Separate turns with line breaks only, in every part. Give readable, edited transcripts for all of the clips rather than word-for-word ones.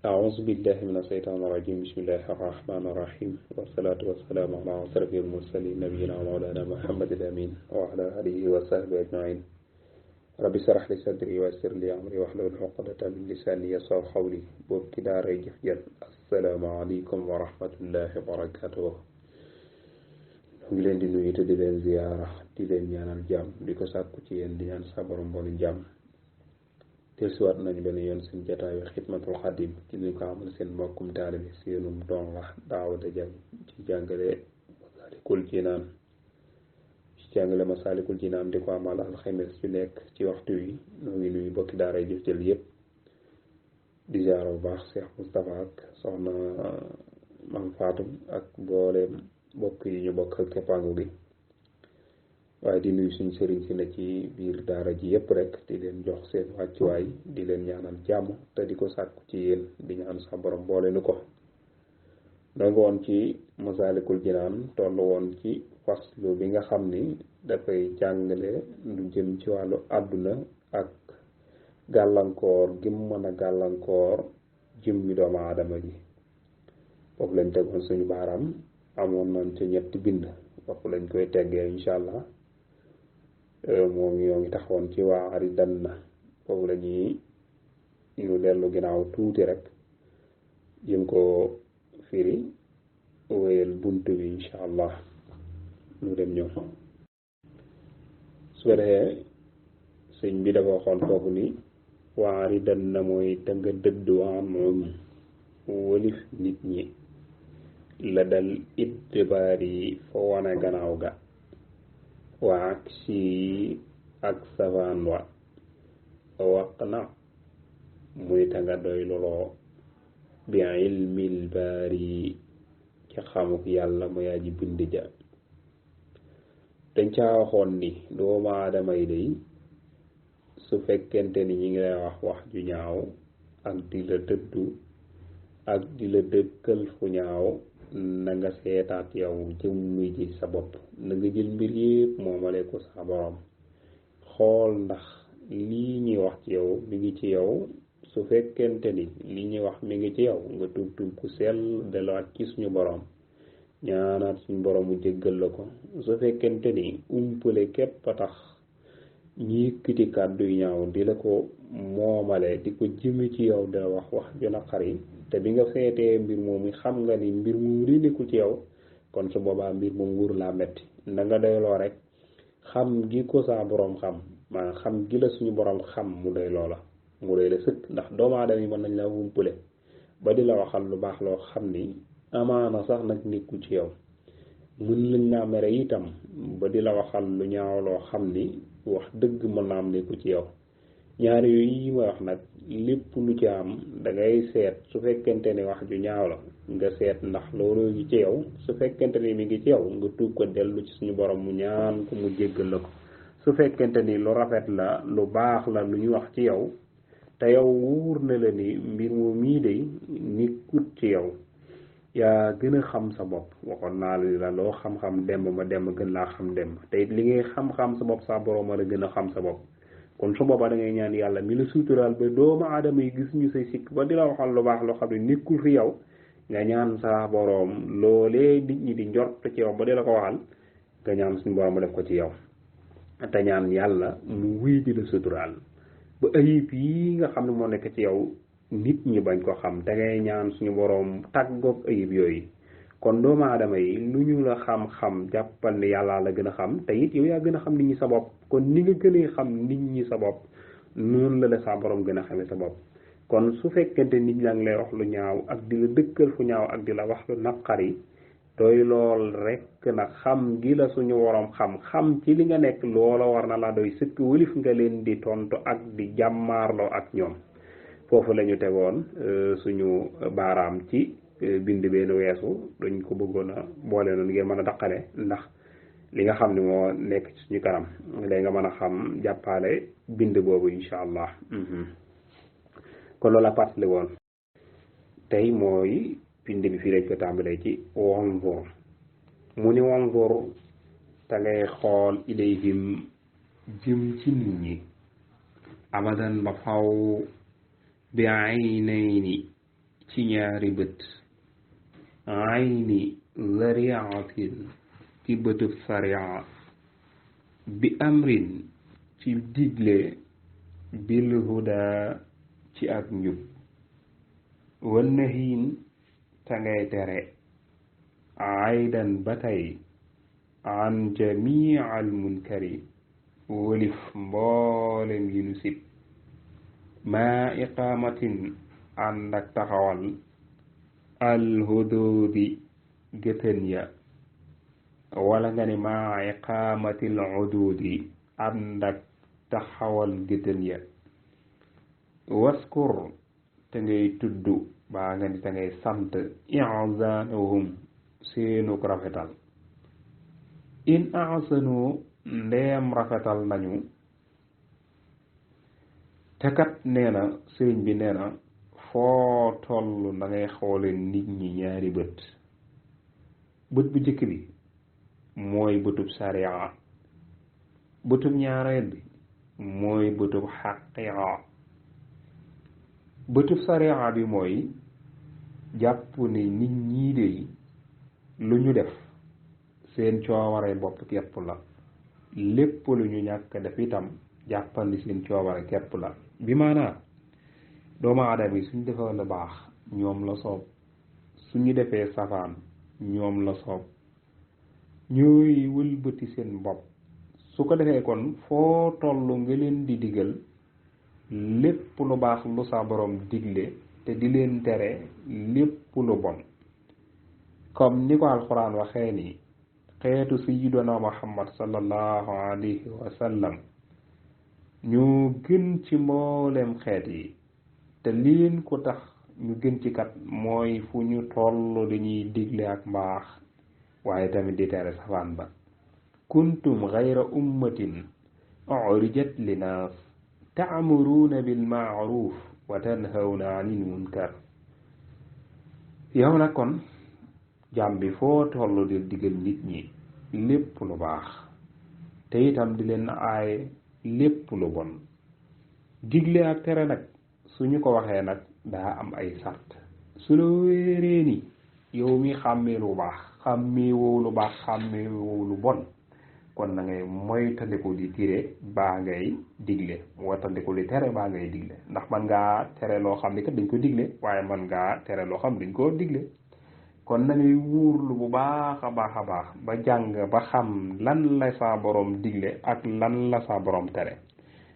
أعوذ بالله من الشيطان الرجيم بسم الله الرحمن الرحيم والصلاة والسلام على أشرف المرسلين نبينا ومولانا محمد الأمين وعلى آله وصحبه أجمعين ربي اشرح لي صدري ويسر لي أمري واحلل عقدة من لساني يفقهوا قولي بابتداء جفجل السلام عليكم ورحمة الله وبركاته ngi leen di nuyu te di leen ziyaara di leen ñaanal jàmm di ko sàkku ci yéen di ñaan sa borom boolu jàmm dellusiwaat nañu benn yoon seen jataayu xidmatul xadim ci ñu ko amal seen mbokkum taalibe seenum doon la Daawuda Jang ci jàngale Masaalikul Jinaan di ko amal alxames bi nekk ci waxtu wi ñoo ngi nuyu bokki daaray jëf jël yépp di ziyaara bu baax Cheikh Moustapha ak soxna Mam Fatou ak mbooleem bokk yi ñu bokk ak keppaangu gi waaye di nuyu suñu sëriñ si ne ci biir daara ji yépp rek di leen jox seen wàccuwaay di leen ñaanal jàmm te di ko sàkku ci yéen di ñaan sa borom boole nu ko donc woon ci Masaalikul Jinaan toll woon ci faslu bi nga xam ni dafay jàngale lu jëm ci wàllu àdduna ak gàllankoor gi mu mën a gàllankoor jëmmi doomu aadama ji foofu lañ tegoon suñu baaraam amoon nañ ci ñetti bind foofu lañ koy teggee incha allah moom ñoo ngi taxawoon ci waari danna foofu la ñuy ñu dellu ginnaaw tuuti rek jëm ko firi wéyal bunt bi incha allah ñu dem ñëw su ko defee sëñ bi dafa waxoon foofu ni waari danna mooy te nga dëddu am moom walif nit ñi la dal ittibaar yi fa wane gannaaw ga waa ak si ak savaan wa waq na muy ta nga doy loloo bi ilmil baari ci xamuk yàlla mu yaa ji bind ja dañ caa waxoon ni doomu aadama yi day su fekkente ni ñi ngi lay wax ju ñaaw ak di la dëddu ak di la dëkkal fu ñaaw na nga seetaat yow jëmmi ji sa bopp na nga jël mbir yépp moomale ko sa borom xool ndax lii ñuy wax ci yow mi ngi ci yow su fekkente ni lii ñuy wax mi ngi ci yow nga tuub ku sell delluwaat ci suñu borom ñaanaat suñu borom mu jéggal la ko su fekkente ni umpale képp a tax ñi yëkkati kàddu yu ñaaw di la ko moomale di ko jëme ci yow da wax ju naqari te bi nga seetee mbir moom xam nga ni mbir moom li nekkul ci yow kon su boobaa mbir moom wóor laa metti na nga doyloo rek xam gi ko saa boroom xam maanaam xam gi la suñu boroom xam mu doy loola mu doy la sëkk ndax doomu aadama yi mën nañ la wumpale ba di la waxal lu baax loo xam ni amaana sax nag nekkul ci yow mën lañ laa mere itam ba di la waxal lu ñaaw loo xam ni wax dëgg mën naa am nekkul ci yow ñaari yooyu yi ma wax nag lépp lu ci am dangay seet su fekkente ni wax ju ñaaw la nga seet ndax loolu ngi ci yow su fekkente ni mi ngi ci yow nga tuub ko dellu ci suñu borom mu ñaan ko mu jéggal la ko su fekkente ni lu rafet la lu baax la lu ñu wax ci yow te yow wóor na la ni mbir mu mii de nekkut ci yow yaa gën a xam sa bopp waxoon naa la loo xam-xam demb ma demb gën laa xam demb te it li ngay xam-xam sa bopp sa borom a la gën a xam sa bopp kon su boobaa da ngay ñaan yàlla mi la suturaal ba doomu aadama yi gis ñu say sikk ba di la waxal lu baax loo xam ne nekkul fi yow nga ñaan sa boroom loolee nit ñi di njort ci yow ba di la ko waxal nga ñaan suñu boroom mu def ko ci yow te ñaan yàlla mu wéy di la suturaal ba ayib yi nga xam ne moo nekk ci yow nit ñi bañ ko xam da ngay ñaan suñu boroom tàggoog ayib yooyu kon doomu aadama yi lu ñu la xam-xam jàppal ne yàlla la gën a xam te it yow yaa gën a xam nit ñi sa bopp kon ni nga gënee xam nit ñi sa bopp noonu la la sa borom gën a xamee sa bopp kon su fekkente nit ñaa ngi lay wax lu ñaaw ak di la dëkkal fu ñaaw ak di la wax lu naqari doy lool rekk nag xam gi la suñu waroom xam ci li nga nekk loola war na la doy sëkk wëlif nga leen di tontu ak di jàmmaarloo ak ñoom foofu la ñu tegoon suñu baaraam ci bind benn weesu dañ ko bëggoon a boole noonu ngeen mën a daqale ndax li nga xam ne moo nekk ci suñu kanam léegi nga mën a xam jàppale bind boobu incha allah kon loolu la fàttali woon tey mooy bind bi fii lañ ko tàmbalee ci wanzur mu ni wanzur te ngay xool ilayhim jëm ci nit ñi abadan ba faw bi aynayni ci ñaari bët ayni zariatin ci bëtub saria bi amrin ci digle bil huda ci ak njub wan nahiin ta ngay tere aydan ba tey an jamii al munkari wolif mboolem yi nu sib maa iqaamatin ànd ak taxawal al hududi gëtën ya wala nga ne maa iqaamatil hududi ànd ak taxawal gëtën ya waskur te ngay tudd baa nga ni te ngay sant i'zaanahum seenuk rafetal in ahsanu ndeem rafetal nañu te kat nee na sëriñ bi nee na foo toll da ngay xoole nit ñi ñaari bët bët bu njëkk bi mooy bëtub sariya bëtub ñaareel bi mooy bëtub xaqiqa bëtub sariya bi mooy jàpp ni nit ñii de lu ñu def seen coobare bopp képp la lépp lu ñu ñàkk def itam jàppal ni seen coobare képp la bi maanaa doomu aadama yi suñu defee lu baax ñoom la soob suñu defee safaan ñoom la soob ñooy wëlbati seen bopp su ko defee kon foo tollu nga leen di digal lépp lu baax lu sa borom digle te di leen tere lépp lu bon comme ni ko alxuraan waxee ni xeetu sayyiduna Muhammad sallallahu alayhi wa sallam ñoo gën ci mboolem xeet yi te liin ko tax ñu gën ci kat mooy fu ñu toll dañuy digle ak mbaax waaye tamit di tere safaan ba kuntum ghayra ummatin urijat linaas ta'muruuna bil ma'ruf wa tanhawna 'anil munkar yow nag kon jàmm bi foo toll di digal nit ñi lépp lu baax te itam di leen aaye lépp lu bon digle ak tere nag suñu ko waxee nag daa am ay sart su la wéeree ni yow mi xàmmee lu baax xàmmee woowu lu baax xàmmee woowu lu bon kon na ngay moytandiku di tere baa ngay digle watandiku di tere baa ngay digle ndax man ngaa tere loo xam ne kat dañ ko digle waaye man ngaa tere loo xam dañ ko digle kon na ngay wuurlu bu baax a baax ba jàng ba xam lan la saa borom digle ak lan la saa borom tere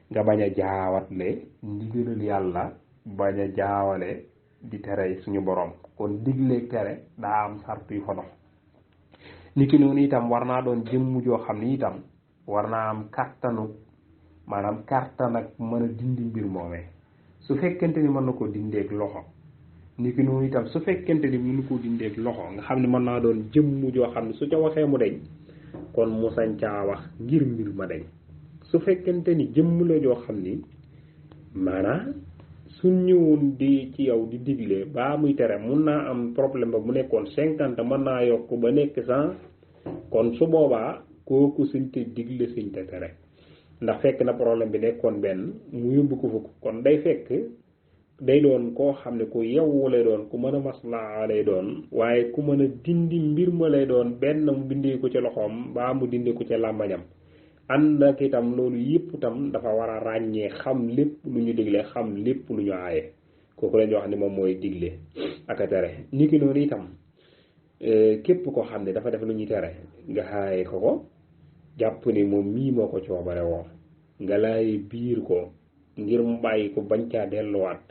nga bañ a jaawatle ndigalal yàlla bañ a jaawale di tere suñu borom kon digle tere daa am sart yu fa dox niki noonu itam war naa doon jëmm joo xam ni itam war naa am kàttanu maanaam kàttan ak mën a dindi mbir moomee su fekkente ni mën na koo dindeeg loxo niki noonu itam su fekkente ni mënu koo dindeeg loxo nga xam ne mën naa doon jëmm joo xam ne su ca waxee mu deñ kon mu sañ caa wax ngir mbir ma deñ su fekkente ni jëmm la joo xam ni maanaam su ñëwoon di ci yow di digle baa muy tere mun naa am problème ba mu nekkoon 50 mën naa yokk ba nekk 100 kon su boobaa kooku suñ te digle suñ te tere ndax fekk na problème bi nekkoon benn mu yóbbu ko fukk kon day fekk day doon koo xam ne ku yewwu lay doon ku mën a maslaa lay doon waaye ku mën a dindi mbir ma lay doon benn mu dindee ko ci loxoom baa mu dindee ko ci làmbañam ànd ak itam loolu yëpp itam dafa war a ràññee xam lépp lu ñu digle xam lépp lu ñu aaye kooku lañu wax ni moom mooy digle ak a tere niki noonu itam képp koo xam ne dafa def lu ñuy tere nga aaye ko jàpp ni moom mii moo ko coobare woo nga laay biir ko ngir mu bàyyi ko bañ caa delluwaat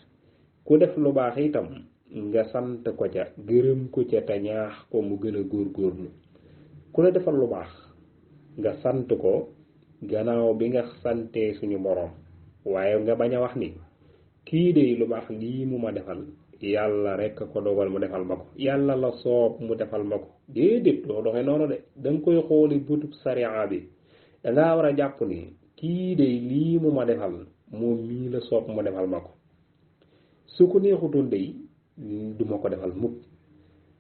ku def lu baax itam nga sant ko ca gërëm ko ca te ñaax ko mu gën a góorgóorlu ku la defal lu baax nga sant ko gannaaw bi nga santee suñu borom waaye nga bañ a wax ni kii de lu baax lii mu ma defal yàlla rek ko dogal mu defal ma ko yàlla la soob mu defal ma ko déedéet doo doxee noonu de danga koy xooli bëtub sariya bi dangaa war a jàpp ni kii de lii mu ma defal moom mii la soob mu defal ma ko su ko neexutoon de du ma ko defal mukk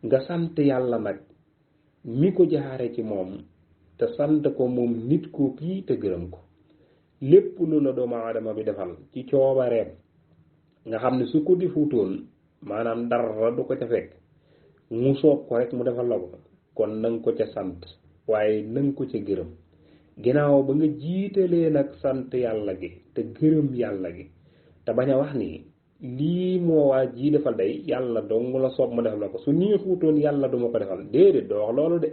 nga sant yàlla nag mi ko jaare ci moom te sant ko moom nit ko kii te gërëm ko lépp lu la doomu aadama bi defal ci coobareem nga xam ne su ko defutoon maanaam dara du ko ca fekk mu soob ko rek mu defal la ko kon nanga ko ca sant waaye nanga ko ca gërëm ginnaaw ba nga jiitalee nag sant yàlla gi te gërëm yàlla gi te bañ a wax ni lii moo waa ji defal day yàlla dong la soob mu defal la ko su nii xuutoon yàlla duma ko defal déedéet doo wax loolu de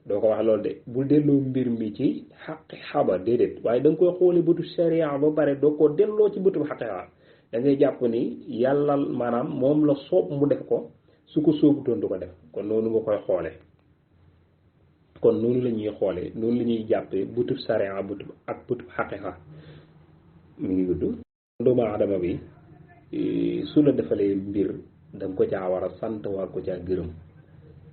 doo ko wax loolu de bul delloo mbir mi ci xaqi xaba déedéet waaye da nga koy xoole bëtu sharia ba pare doo ko delloo ci bëtu xaqi xaba da ngay jàpp ni yàlla maanaam moom la soob mu def ko su ko soobutoon du ko def kon noonu nga koy xoole kon noonu la ñuy xoolee noonu la ñuy jàppee bëtu sharia bëtu ak bëtu xaqi xaba mi ngi gudd doomu aadama bi su la defalee mbir da nga ko caa war a sant war ko caa gërëm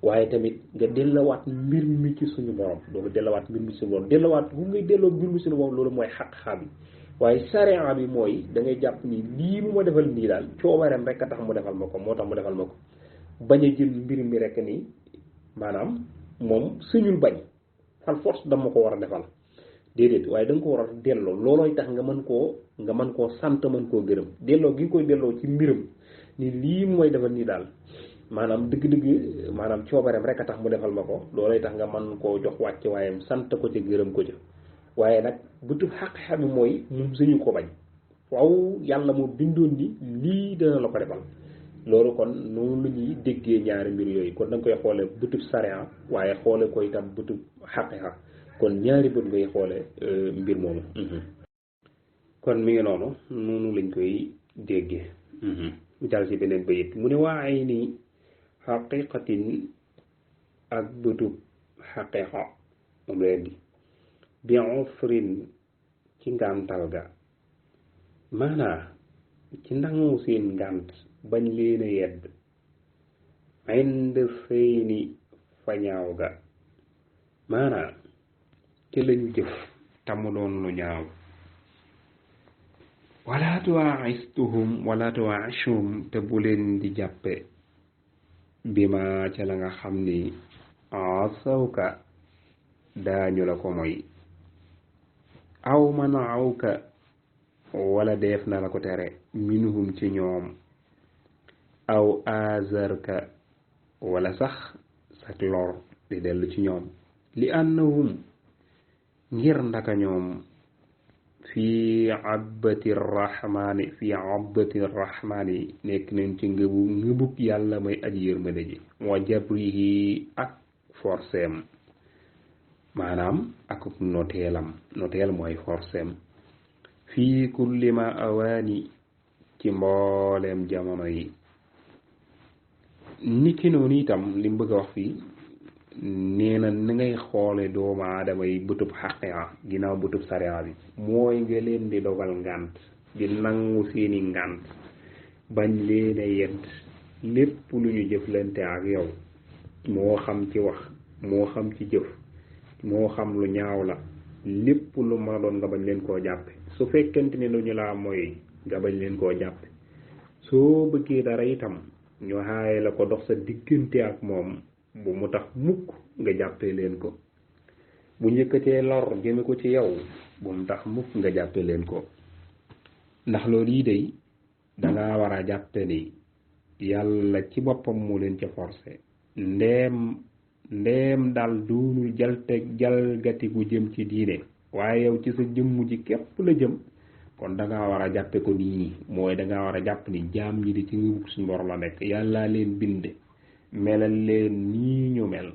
waaye tamit nga dellawaat mbir mi ci suñu borom doo ko dellawaat mbir mi ci suñu borom dellawaat bu ngay delloo mbir mi ci suñu borom loolu mooy xaq-xaq bi waaye sariya bi mooy da ngay jàpp ni lii mu ma defal nii daal coobareem rek a tax mu defal ma ko moo tax mu defal ma ko bañ a jël mbir mi rek ni maanaam moom suñul bañ fal force dama ko war a defal déedéet waaye da nga ko war a delloo loolooy tax nga mën koo sant mën koo gërëm delloo gi nga koy delloo ci mbiram ni lii mooy defal nii daal maanaam dëgg-dëgg maanaam coobareem rek a tax mu defal ma ko loolay tax nga mën koo jox wàcc waayam sant ko ca gërëm ko ca waaye nag bëtu xaq-xaq bi mooy moom suñu ko bañ waaw yàlla moo bindoon ni lii dana la ko defal loolu kon noonu la ñuy déggee ñaari mbir yooyu kon da nga koy xoole bëtu sariya waaye xoole ko itam bëtu xaq-xaq kon ñaari bët ngay xoole mbir moomu kon mi ngi noonu lañ koy déggee mu jàll ci beneen bayit mu ne waa ay nii xaqiqatin ak bëtub xaqiqa moom leen di bi ofrin ci ngàntal ga maanaa ci nangu seen ngànt bañ leen a yedd ind seeni fañaaw ga maanaa ci lañu jëf tamu doon lu ñaaw wala tuwaashum te bu leen di jàppe bi ma ca la nga xam ni asawka daañu la ko moy aw manaawka wala def na la ko tere minhum ci ñoom aw azarka wala sax sak lor di dellu ci ñoom li annahum ngir ndaka ñoom fii abbati rahmaani nekk nañ ci ngëbug yàlla may aji yërmande ji wa jabrihi ak forceem maanaam ak noteel mooy forceem fii kulli ma awaani ci mbooleem jamono yi niki noonu itam li mu bëgg a wax fii nee na ni ngay xoole doomu aadama yi bëtub xaqiqa ginnaaw bëtub sariya bi mooy nga leen di dogal ngànt di nangu seeni ngànt bañ leen a yedd lépp lu ñu jëflante ak yow moo xam ci wax moo xam ci jëf moo xam lu ñaaw la lépp lu ma doon nga bañ leen koo jàppe su fekkente ne lu ñu laa mooy nga bañ leen koo jàppe soo bëggee dara itam ñu xaaye la ko dox sa diggante ak moom bu mu tax mukk nga jàppee leen ko bu njëkkatee lor jëme ko ci yow bu mu tax mukk nga jàppee leen ko ndax loolu yi day danga war a jàppe ni yàlla ci boppam moo leen ca forcé ndeem daal doonul jalgati gu jëm ci diine waaye yow ci sa jëmm ji képp la jëm kon danga war a jàppe ko nii mooy danga war a jàpp ni jaam ñi di ci ngëbug suñu borom la nekk yàlla leen bind melal leen nii ñu mel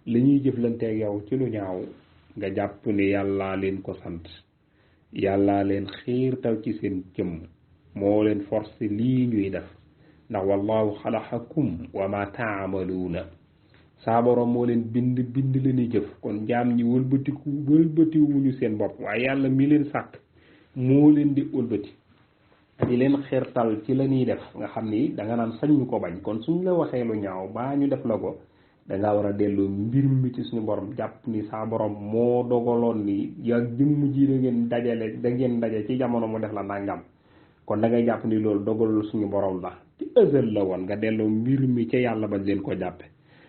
li ñuy jëflanteeg yow ci lu ñaaw nga jàpp ni yàlla leen ko sant yàlla leen xiirtal ci seen jëmm moo leen forcé lii ñuy def ndax wallahu xalaqakum wa ma taamaluuna saa borom moo leen bind la ñuy jëf kon jaam ñi wëlbatiwuñu seen bopp waaye yàlla mi leen sàkk moo leen di wëlbati di leen xiirtal ci la ñuy def nga xam ni danga naan sañ ñu ko bañ kon suñ la waxee lu ñaaw baa ñu def la ko danga war a delloo mbir mi ci suñu borom jàpp ni saa borom moo dogaloon ni yaa jëmm ji da ngeen daje ci jamono mu def la nangam kon da ngay jàpp ni loolu dogalul suñu borom la ci ësal la woon nga delloo mbir mi ca yàlla bañ leen ko jàppe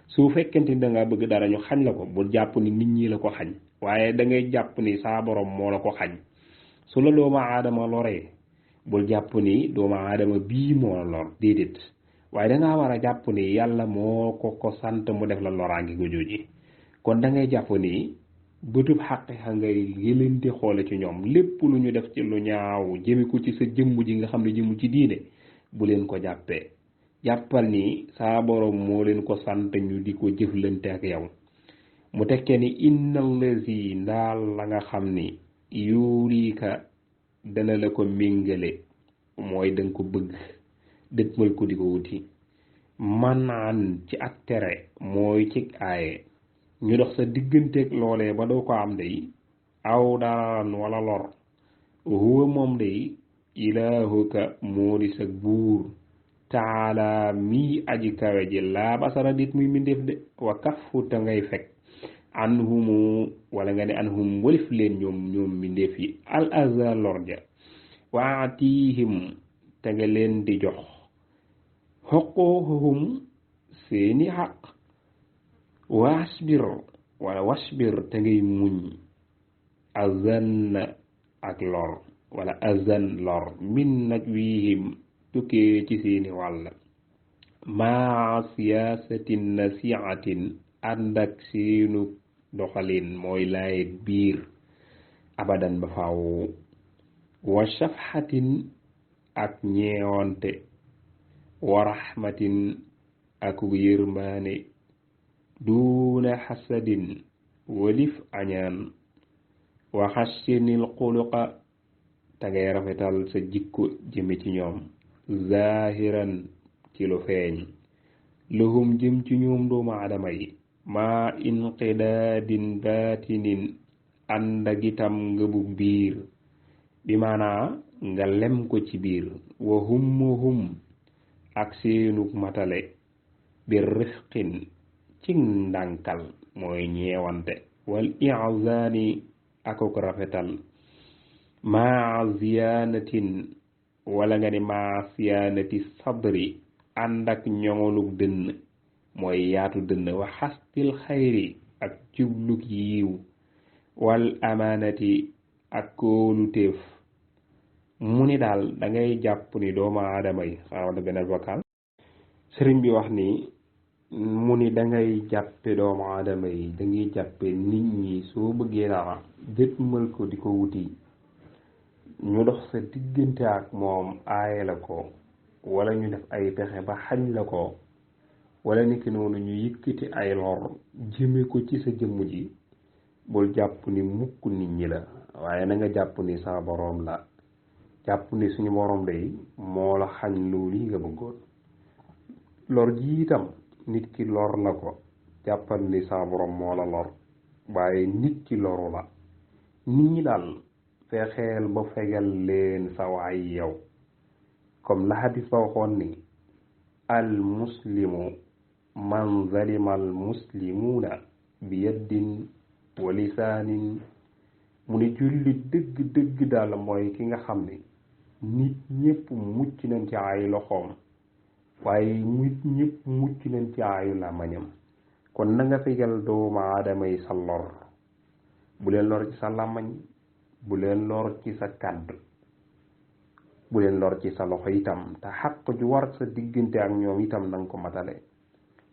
su fekkente ni dangaa bëgg dara ñu xañ la ko bul jàpp ni nit ñi la ko xañ waaye da ngay jàpp ni saa borom moo la ko xañ su la doomu aadama loree bul jàpp ni doomu aadama bii moo la lor déedéet waaye dangaa war a jàpp ni yàlla moo ko sant mu def la loraange gu jooji kon da ngay jàpp ni bëtub xaqiqa ngay leen di xoole ci ñoom lépp lu ñu def ci lu ñaaw jëme ko ci sa jëmm ji nga xam ne jëmm ci diine bu leen ko jàppee jàppal ni saa borom moo leen ko sant ñu di ko jëflante ak yow mu tekkee ni innal lazi ndaal la nga xam ni yurika dana la ko méngale mooy danga ko bëgg dëtmal ko di ko wuti manaan ci ak tere mooy ci aaye ñu dox sa digganteeg loolee ba doo ko am day aw daan wala lor huwa moom day ilaahuka moo di sa buur taala mii aji kawe ji laa basara dit muy mbindeef de wa kafu te ngay fekk anhumu wala nga ne anhum walif leen ñoom mbindeef yi al azar lor ja waatihim te nga leen di jox xoqoohum seeni xaq wasbir te ngay muñ azan ak lor wala azan lor min nag wiihim tukkee ci seeni wàll maa siyaasatin nasiatin ànd ak seenu doxalin mooy laay biir abadan ba faaw wa shafxatin ak ñeewante wa rahmatin ak yërmaane duuna xasadin walif añaan wa xassinil xuluqa te ngay rafetal sa jikko jëme ci ñoom zahiran ci lu feeñ lahum jëm ci ñoom doomu aadama yi maa inqidaadin baatinin ànd ak itam nga bu biir bi maanaa nga lem ko ci biir wa hum ak seenug matale bi rifqin ci ndànkal mooy ñeewante wal i'zaani akok rafetal maa ziyaanatin wala nga ne maa siyaanati sabri ànd ak ñoŋolug dënn mooy yaatu dënn wa xastil xayri ak jublug yiiw wal amaanati ak kóoluteef mu ni daal da ngay jàpp ni doomu aadama yi xaaral beneen vocal sëriñ bi wax ni mu ni da ngay jàppe doomu aadama yi da ngay jàppe nit ñi soo bëggee dara dëtmal ko di ko wuti ñu dox sa diggante ak moom aaye la ko wala ñu def ay pexe ba xañ la ko wala niki noonu ñu yëkkati ay lor jëme ko ci sa jëmm ji bul jàpp ni mukk nit ñi la waaye na nga jàpp ni sa boroom la jàpp ni suñu boroom day moo la xañ loolu yi nga bëggoon lor ji itam nit ki lor la ko jàppal ni sa boroom moo la lor waaye nit ki loru la nit ñi daal fexeel ba fegal leen sa waay yow comme la hadis ba waxoon ni al muslimu man zalima al muslimuuna bi yaddin wa lisaanin mu ne julli dëgg daal mooy ki nga xam ne nit ñëpp mucc nañ ci ay loxoom waaye nit ñëpp mucc nañ ci ayu làmmiñam kon na nga fegal doomu aadama yi sa lor bu leen lor ci sa làmmiñ bu leen lor ci sa kàddu bu leen lor ci sa loxo itam te xaq ju war sa diggante ak ñoom itam nanga ko matale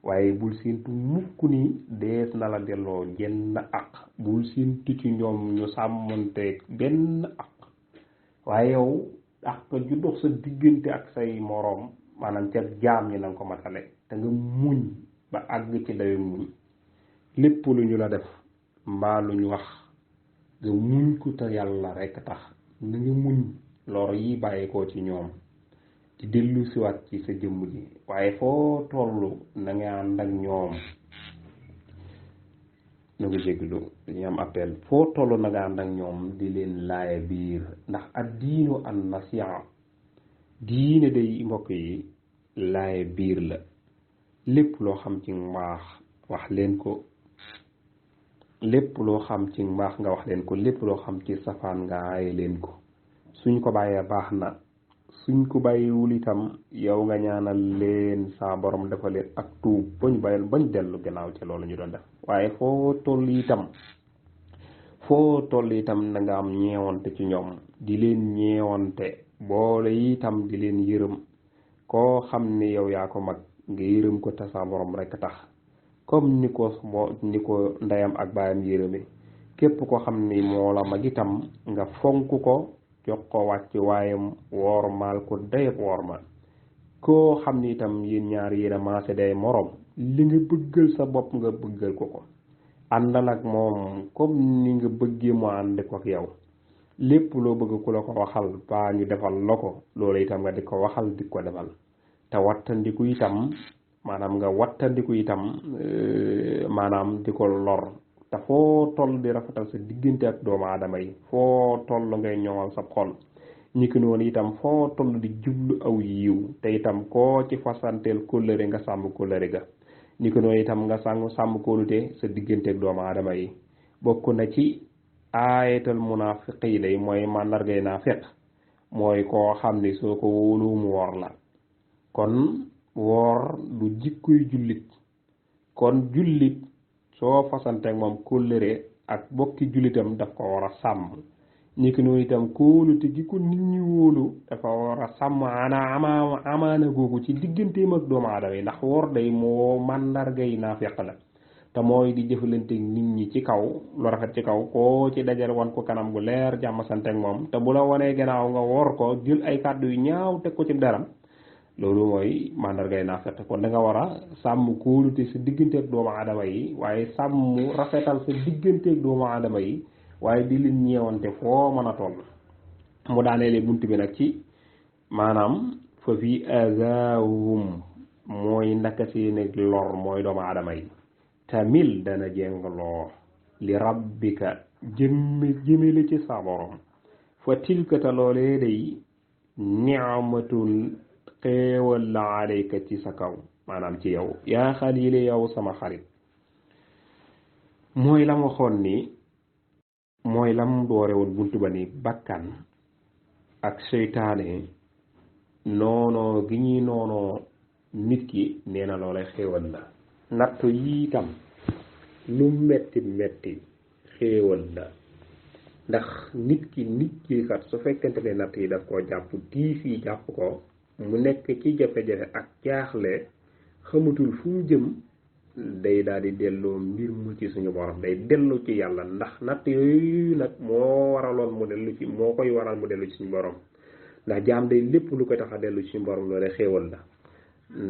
waaye bul séentu mukk ni dees na la delloo jenn aq bul séentu ci ñoom ñu sàmmanteeg benn aq waaye yow aq ju dox sa diggante ak say moroom maanaam ca jaam ñi nanga ko matale te nga muñ ba àgg ci dayo muñ lépp lu ñu la def mbaa lu ñu wax nga muñ ko te yàlla rekk tax na nga muñ lor yi bàyyeekoo ci ñoom di dellu siwaat ci sa jëmm ji waaye foo tollu na nga ànd ak ñoom na nga jéglu dañuy am appel foo tollu na nga ànd ak ñoom di leen laaya biir ndax ad diinu an nasiha diine day mbokk yi laaya biir la lépp loo xam ci mbaax wax leen ko lépp loo xam ci mbaax nga wax leen ko lépp loo xam ci safaan nga aaye leen ko suñ ko bàyyee baax na suñ ko bàyyiwul itam yow nga ñaanal leen sa borom dafa leen ak tuub bañ dellu gannaaw ci loolu ñu doon def waaye foo toll itam na nga am ñeewante ci ñoom di leen ñeewante boole itam di leen yërëm koo xam ni yow yaa ko mag nga yërëm ko te sa borom rek tax comme ni ko ndeyam ak baayam yërëme képp ko xam ni moo la mag itam nga fonk ko jox ko wàcc waayam wormaal ko dayab wormaal koo xam ni itam yéen ñaar yéen a maase day morom li nga bëggal sa bopp nga bëggal ko àndal ak moom comme ni nga bëggee mu ànd ko ak yow lépp loo bëgg ku la ko waxal ba ñu defal la ko loolu itam nga di ko waxal di ko defal te wattandiku itam maanaam nga wattandiku itam maanaam di ko lor te foo toll di rafetal sa diggante ak doomu aadama yi foo toll ngay ñoŋal sa xol ñi ki noonu itam foo toll di jublu aw yiw te itam koo ci fasanteel kóllëre nga sàmm kóllëre ga ñi ki noonu itam nga sàmm kóolute sa diggante ak doomu aadama yi bokk na ci aayatal munaafiq yi day mooy màndargay naafiq mooy koo xam ni soo ko wóolu mu wor la kon woor du jikkoy jullit kon jullit soo fasanteek moom kóllëre ak bokki jullitam daf ko war a sàmm ni ki noonu itam kóolute gi ko nit ñi wóolu dafa war a sàmm amaana googu ci digganteem ak doomu aadama yi ndax woor day moo màndargay naafiq la te mooy di jëfalante nit ñi ci kaw lu rafet ci kaw koo ci dajal wan ko kanam gu leer jàmm santeek moom te bu la wanee gannaaw nga woor ko jël ay kàddu yu ñaaw teg ko ci daram loolu mooy mandargay naafeq kon da nga war a sàmm kóolute sa digganteeg doomu aadama yi waaye sàmm rafetal sa digganteeg doomu aadama yi waaye di leen ñeewante foo mën a toll mu daaneele bunt bi nag ci maanaam fa fi azahum mooy ndaka seeneg lor mooy doomu aadama yi tamil dana jengloo li rabbika jëmele ci sa borom fa tilkata loolee day ni'matun xéewal la alayka ci sa kaw maanaam ci yow yaa xalile yow sama xarit mooy lam waxoon ni mooy lam doore woon buntu ba ni bakkan ak seytaane noonoo gi ñuy noonoo nit ki nee na loolay xéewal la nattu yi itam lu metti metti xéewal la ndax nit ki kat su fekkente ne natt yi daf koo jàpp tiif yi jàpp ko mu nekk ci jafe-jafe ak jaaxle xamatul fu mu jëm day daal di delloo mbir mu ci suñu borom day dellu ci yàlla ndax natt yooyu nag moo waraloon mu dellu ci moo koy waral mu dellu ci suñu borom ndax jaam day lépp lu koy tax a dellu ci suñu borom loolee xéewal la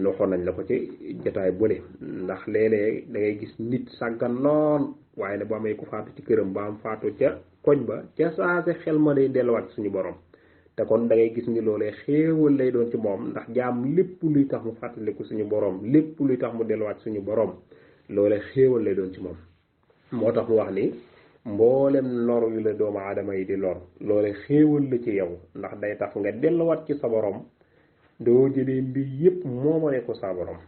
waxoon nañ la ko ci jotaay bu ne ndax léeg-léeg da ngay gis nit sàggan lool waaye ne bu amee ko faatu ci këram ba am faatu ca koñ ba ca saase xel ma day delluwaat ci suñu borom te kon da ngay gis ni loolee xéewal lay doon ci moom ndax jaam lépp luy tax mu fàttaliku suñu borom lépp luy tax mu delluwaat suñu borom loolee xéewal lay doon ci moom moo tax mu wax ni mboolem lor yu la doomu aadama yi di lor loolee xéewal la ci yow ndax day tax nga delluwaat ci sa borom doo jëlee mbir yépp moomale ko sa borom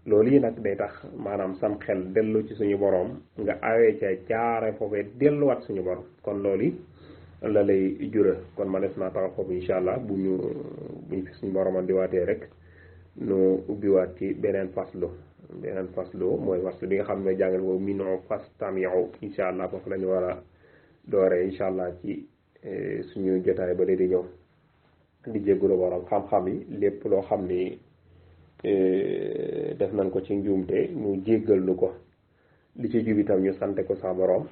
loolu yi nag day tax maanaam sam xel dellu ci suñu borom nga awee ca jaare foofee delluwaat suñu borom kon loolu yi la lay jural kon ma des naa taxaw foofu incha allah buñ fi suñu borom di waatee rek nu ubbiwaat ci beneen faslu mooy faslu bi nga xam ne jàngal boobu minoo fastami'u incha allah foofu la ñu war a dooree incha allah ci suñu jotaay ba di ñëw di jéggulu borom xam-xam yi lépp loo xam ni def nañ ko ci njuumte mu jéggal nu ko li ci jub itam ñu sante ko sa borom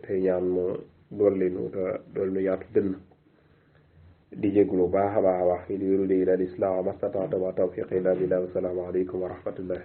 tey ñaan mu dolli nu te dolli nu yaatu dënn di jéggulu baax a baax fi li yuridu illa al-islaha mastata'a wa tawfiqi illa billah wa salaamu alaykum wa rahmatullahi